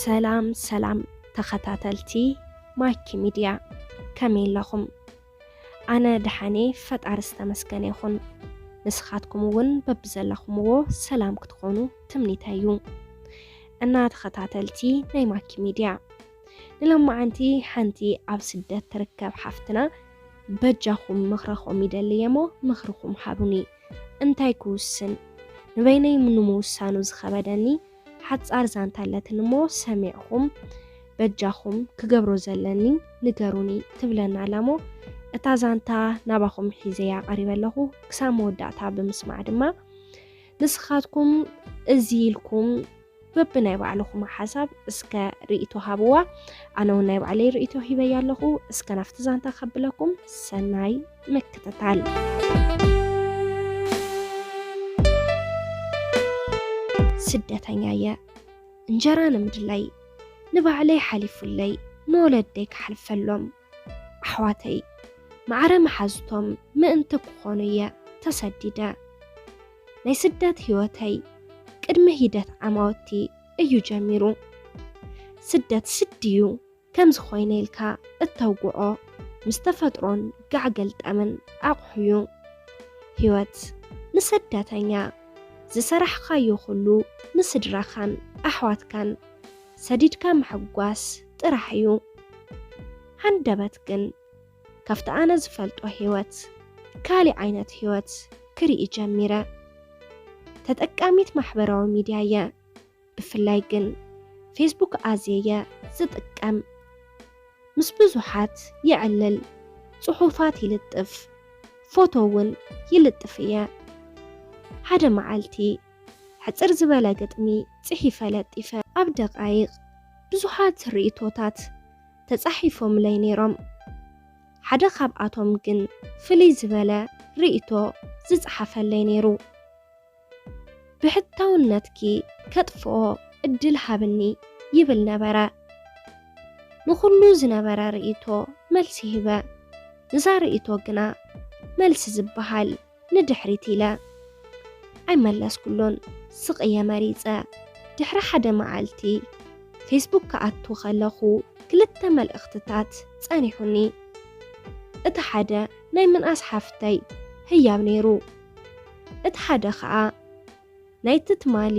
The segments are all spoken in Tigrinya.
ሰላም ሰላም ተኸታተልቲ ማኪ ሚድያ፣ ከመይ ኣለኹም? ኣነ ደሓኔ፣ ፈጣሪ ዝተመስገነ ይኹን። ንስኻትኩም እውን በብዘለኹምዎ ሰላም ክትኾኑ ትምኒተይ እዩ። እና ተኸታተልቲ ናይ ማኪ ሚድያ፣ ንሎማዓንቲ ሓንቲ ኣብ ስደት ትርከብ ሓፍትና በጃኹም ምኽረኹም ይደሊ እየ እሞ ምኽርኹም ሃቡኒ። እንታይ ክውስን? ንበይነይ ንምውሳኑ ዝኸበደኒ ሓጻር ዛንታ ኣለትኒ እሞ ሰሚዕኹም በጃኹም ክገብሮ ዘለኒ ንገሩኒ ትብለና ኣላ እሞ እታ ዛንታ ናባኹም ሒዘያ ቀሪበ ኣለኹ። ክሳብ መወዳእታ ብምስማዕ ድማ ንስኻትኩም እዚ ኢልኩም በብናይ ባዕልኹም ሓሳብ እስከ ርእይቶ ሃብዋ። ኣነ እውን ናይ ባዕለይ ርእይቶ ሂበያ ኣለኹ። እስከ ናብቲ ዛንታ ከብለኩም፣ ሰናይ ምክትታል። ስደተኛ እየ። እንጀራ ንምድላይ ንባዕለይ ሓሊፉለይ ንወለደይ ክሓልፈሎም። ኣሕዋተይ፣ ማዕረ መሓዙቶም ምእንቲ ክኾኑ እየ ተሰዲደ። ናይ ስደት ህይወተይ ቅድሚ ሂደት ዓማውቲ እዩ ጀሚሩ። ስደት ስዲ እዩ፣ ከምዚ ኮይነ ኢልካ እተውግዖ ምስ ተፈጥሮን ጋዕ ገልጠምን ኣቑሑ እዩ። ህይወት ንስደተኛ ዝሰራሕኻዮ ኩሉ ንስድራኻን ኣሕዋትካን ሰዲድካ ምሕጓስ ጥራሕ እዩ። ሃንደበት ግን ካብቲ ኣነ ዝፈልጦ ህይወት ካሊእ ዓይነት ህይወት ክርኢ ጀሚረ። ተጠቃሚት ማሕበራዊ ሚድያ እየ። ብፍላይ ግን ፌስቡክ ኣዝየ እየ ዝጥቀም። ምስ ብዙሓት የዕልል፣ ጽሑፋት ይልጥፍ፣ ፎቶ እውን ይልጥፍ እየ። ሓደ መዓልቲ ሕጽር ዝበለ ግጥሚ ጽሒፈ ለጢፈ። ኣብ ደቃይቕ ብዙሓት ርእይቶታት ተጻሒፎምለይ ነይሮም። ሓደ ካብኣቶም ግን ፍልይ ዝበለ ርእይቶ ዝጸሓፈለይ ነይሩ። ብሕታውነትኪ ከጥፍኦ ዕድል ሃብኒ ይብል ነበረ። ንኹሉ ዝነበረ ርእይቶ መልሲ ሂበ። ንዛ ርእይቶ ግና መልሲ ዝበሃል ንድሕሪት ኢለ ኣይመለስኩሉን፣ ስቕ እየ መሪጸ። ድሕሪ ሓደ መዓልቲ ፌስቡክ ክኣቱ ከለኹ ክልተ መልእኽትታት ጸኒሑኒ። እቲ ሓደ ናይ ምንኣስ ሓፍተይ ህያብ ነይሩ። እቲ ሓደ ኸኣ ናይቲ ትማሊ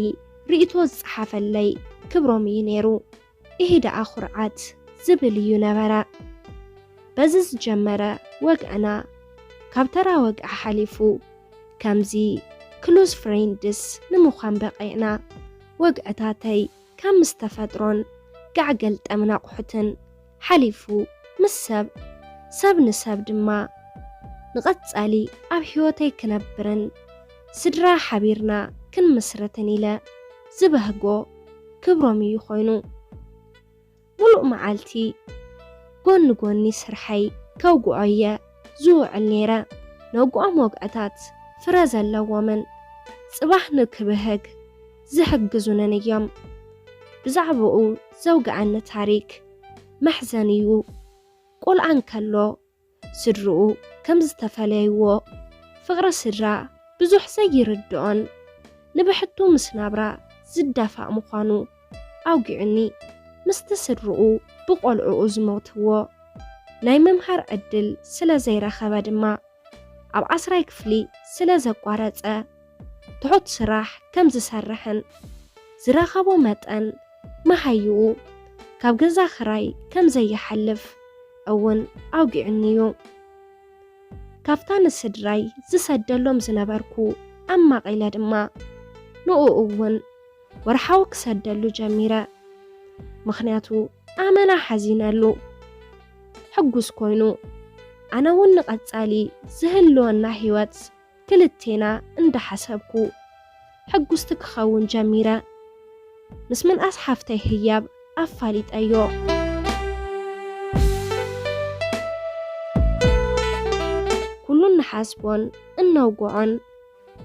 ርእይቶ ዝጸሓፈለይ ክብሮም እዩ ነይሩ። ኢሂ ደኣ ኹርዓት ዝብል እዩ ነበረ። በዚ ዝጀመረ ወግዕና ካብ ተራ ወግዒ ሓሊፉ ከምዚ ክሉዝ ፍሬንድስ ንምዃን በቒዕና። ወግዕታተይ ካብ ምስ ተፈጥሮን ጋዕ ገልጠምን ኣቑሑትን ሓሊፉ ምስ ሰብ፣ ሰብ ንሰብ ድማ ንቐጻሊ ኣብ ህይወተይ ክነብርን ስድራ ሓቢርና ክንምስርትን ኢለ ዝበህጎ ክብሮም እዩ ኮይኑ። ሙሉእ መዓልቲ ጎኒ ጎኒ ስርሐይ ከውግዖ እየ ዝውዕል ነይረ። ነውግዖም ወግዕታት ፍረ ዘለዎምን ጽባሕ ንክብህግ ዝሕግዙንን እዮም። ብዛዕባኡ ዘውግዐኒ ታሪክ መሕዘን እዩ። ቆልዓ እንከሎ ስድርኡ ከም ዝተፈለይዎ፣ ፍቕሪ ስድራ ብዙሕ ዘይርድኦን ንብሕቱ ምስ ናብራ ዝዳፋእ ምዃኑ ኣውጊዑኒ። ምስቲ ስድርኡ ብቆልዕኡ ዝሞትዎ ናይ ምምሃር ዕድል ስለ ዘይረኸበ ድማ ኣብ ዓስራይ ክፍሊ ስለ ዘቋረጸ ትሑት ስራሕ ከም ዝሰርሕን ዝረኸቦ መጠን መሃይኡ ካብ ገዛ ክራይ ከም ዘይሓልፍ እውን ኣውጊዑኒ እዩ። ካብታ ንስድራይ ዝሰደሎም ዝነበርኩ ኣማቒለ ድማ ንኡ እውን ወርሓዊ ክሰደሉ ጀሚረ። ምኽንያቱ ኣመና ሓዚነሉ። ሕጉስ ኮይኑ ኣነ እውን ንቐጻሊ ዝህልወና ህይወት ክልቴና እንዳሓሰብኩ ሕጉስቲ ክኸውን ጀሚረ። ምስ ምንኣስ ሓፍተይ ህያብ ኣፋሊጠዮ። ኩሉ እንሓስቦን እነውግዖን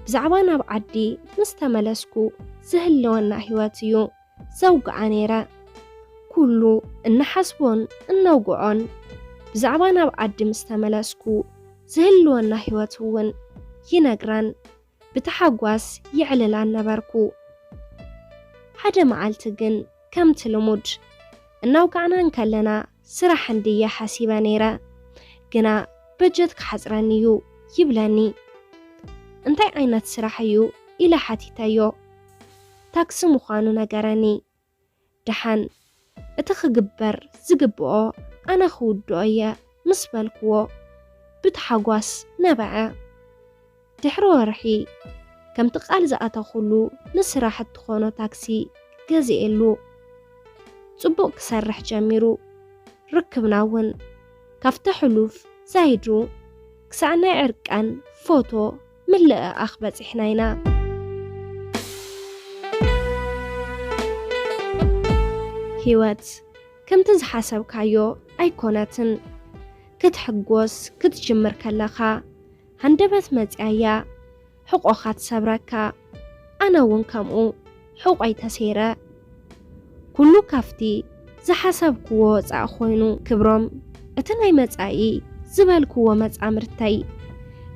ብዛዕባ ናብ ዓዲ ምስ ተመለስኩ ዝህልወና ህይወት እዩ ዘውግዓ ነይረ። ኩሉ እንሓስቦን እነውግዖን ብዛዕባ ናብ ዓዲ ምስ ተመለስኩ ዝህልወና ህይወት እውን ይነግራን ብታሓጓስ የዕልላን ነበርኩ። ሓደ መዓልቲ ግን ከምቲ ልሙድ እናውጋዕና እንከለና ስራሕ እንድየ ሓሲበ ነይረ፣ ግና በጀት ክሓጽረኒ እዩ ይብለኒ። እንታይ ዓይነት ስራሕ እዩ ኢለ ሓቲተዮ። ታክሲ ምዃኑ ነገረኒ። ደሓን እቲ ክግበር ዝግብኦ ኣነ ክውድኦ እየ ምስ በልክዎ ብታሓጓስ ነበዐ። ድሕሪ ወርሒ ከምቲ ቃል ዝኣተኹሉ ንስራሕ እትኾኖ ታክሲ ገዚኤሉ። ጽቡቕ ክሰርሕ ጀሚሩ። ርክብና እውን ካብቲ ሕሉፍ ዛይዱ ክሳዕ ናይ ዕርቃን ፎቶ ምልእኣኽ በጺሕና ኢና። ህይወት ከምቲ ዝሓሰብካዮ ኣይኮነትን። ክትሕጎስ ክትጅምር ከለኻ ሃንደበት መጺኣያ ሕቆኻ ትሰብረካ። ኣነ እውን ከምኡ ሕቆይ ተሰይረ። ኩሉ ካብቲ ዝሓሰብክዎ ወጻኢ ኮይኑ። ክብሮም፣ እቲ ናይ መጻኢ ዝበልክዎ መጻምርተይ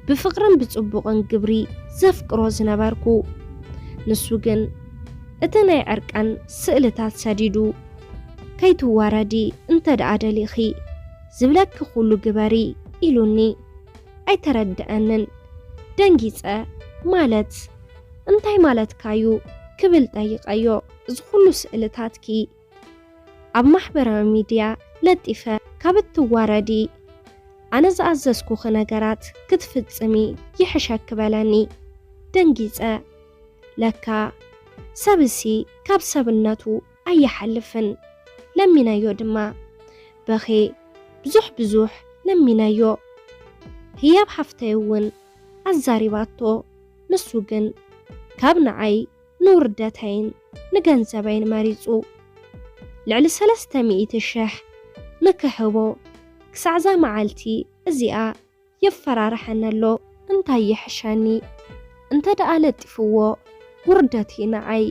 ብፍቕርን ብጽቡቕን ግብሪ ዘፍቅሮ ዝነበርኩ፣ ንሱ ግን እቲ ናይ ዕርቃን ስእልታት ሰዲዱ፣ "ከይትዋረዲ እንተ ደኣ ደሊኺ፣ ዝብለኪ ኩሉ ግበሪ" ኢሉኒ። ኣይተረድአንን። ደንጊጸ። "ማለት እንታይ ማለትካዩ?" ክብል ጠይቐዮ። "እዚ ኩሉ ስእልታትኪ ኣብ ማሕበራዊ ሚድያ ለጢፈ ካብ እትዋረዲ፣ ኣነ ዝኣዘዝኩኺ ነገራት ክትፍጽሚ ይሕሸኪ" በለኒ። ደንጊጸ። ለካ ሰብሲ ካብ ሰብነቱ ኣይሓልፍን። ለሚነዮ ድማ። በኼ ብዙሕ ብዙሕ ለሚነዮ። ህያብ ሓፍተይ እውን ኣዛሪባቶ። ንሱ ግን ካብ ንዓይ ንውርደተይን ንገንዘበይን መሪጹ። ልዕሊ ሰለስተ ሚእቲ ሽሕ ንክህቦ ክሳዕዛ መዓልቲ እዚኣ የፈራርሐኒ ኣሎ። እንታይ ይሕሸኒ? እንተ ደኣ ለጢፍዎ ውርደት እዩ ንዓይ።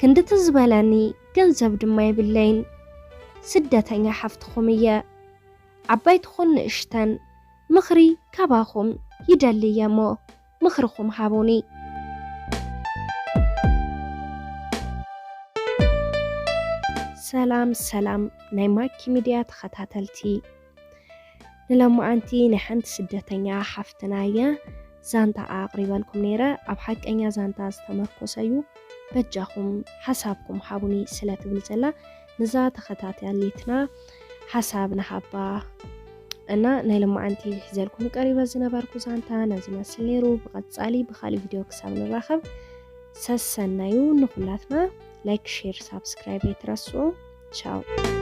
ክንድቲ ዝበለኒ ገንዘብ ድማ የብለይን። ስደተኛ ሓፍትኹም እየ። ዓባይ ትኹን ንእሽተን ምኽሪ ካባኹም ይደሊ እየ እሞ ምኽርኹም ሃቡኒ። ሰላም ሰላም ናይ ማኪ ሚድያ ተኸታተልቲ፣ ንሎማዓንቲ ናይ ሓንቲ ስደተኛ ሓፍትና እየ ዛንታ ኣቕሪበልኩም ነይረ። ኣብ ሓቀኛ ዛንታ ዝተመርኮሰ እዩ። በጃኹም ሓሳብኩም ሃቡኒ ስለ ትብል ዘላ፣ ንዛ ተኸታታሊትና ሓሳብ ንሃባ። እና ናይ ሎማዓንቲ ሒዘልኩም ቀሪበ ዝነበርኩ ዛንታ ነዚ መስል ነይሩ። ብቐጻሊ ብኻልእ ቪድዮ ክሳብ ንራኸብ ሰሰናዩ ንኹላትና። ላይክ፣ ሼር፣ ሳብስክራይብ ኣይትረስዑ። ቻው።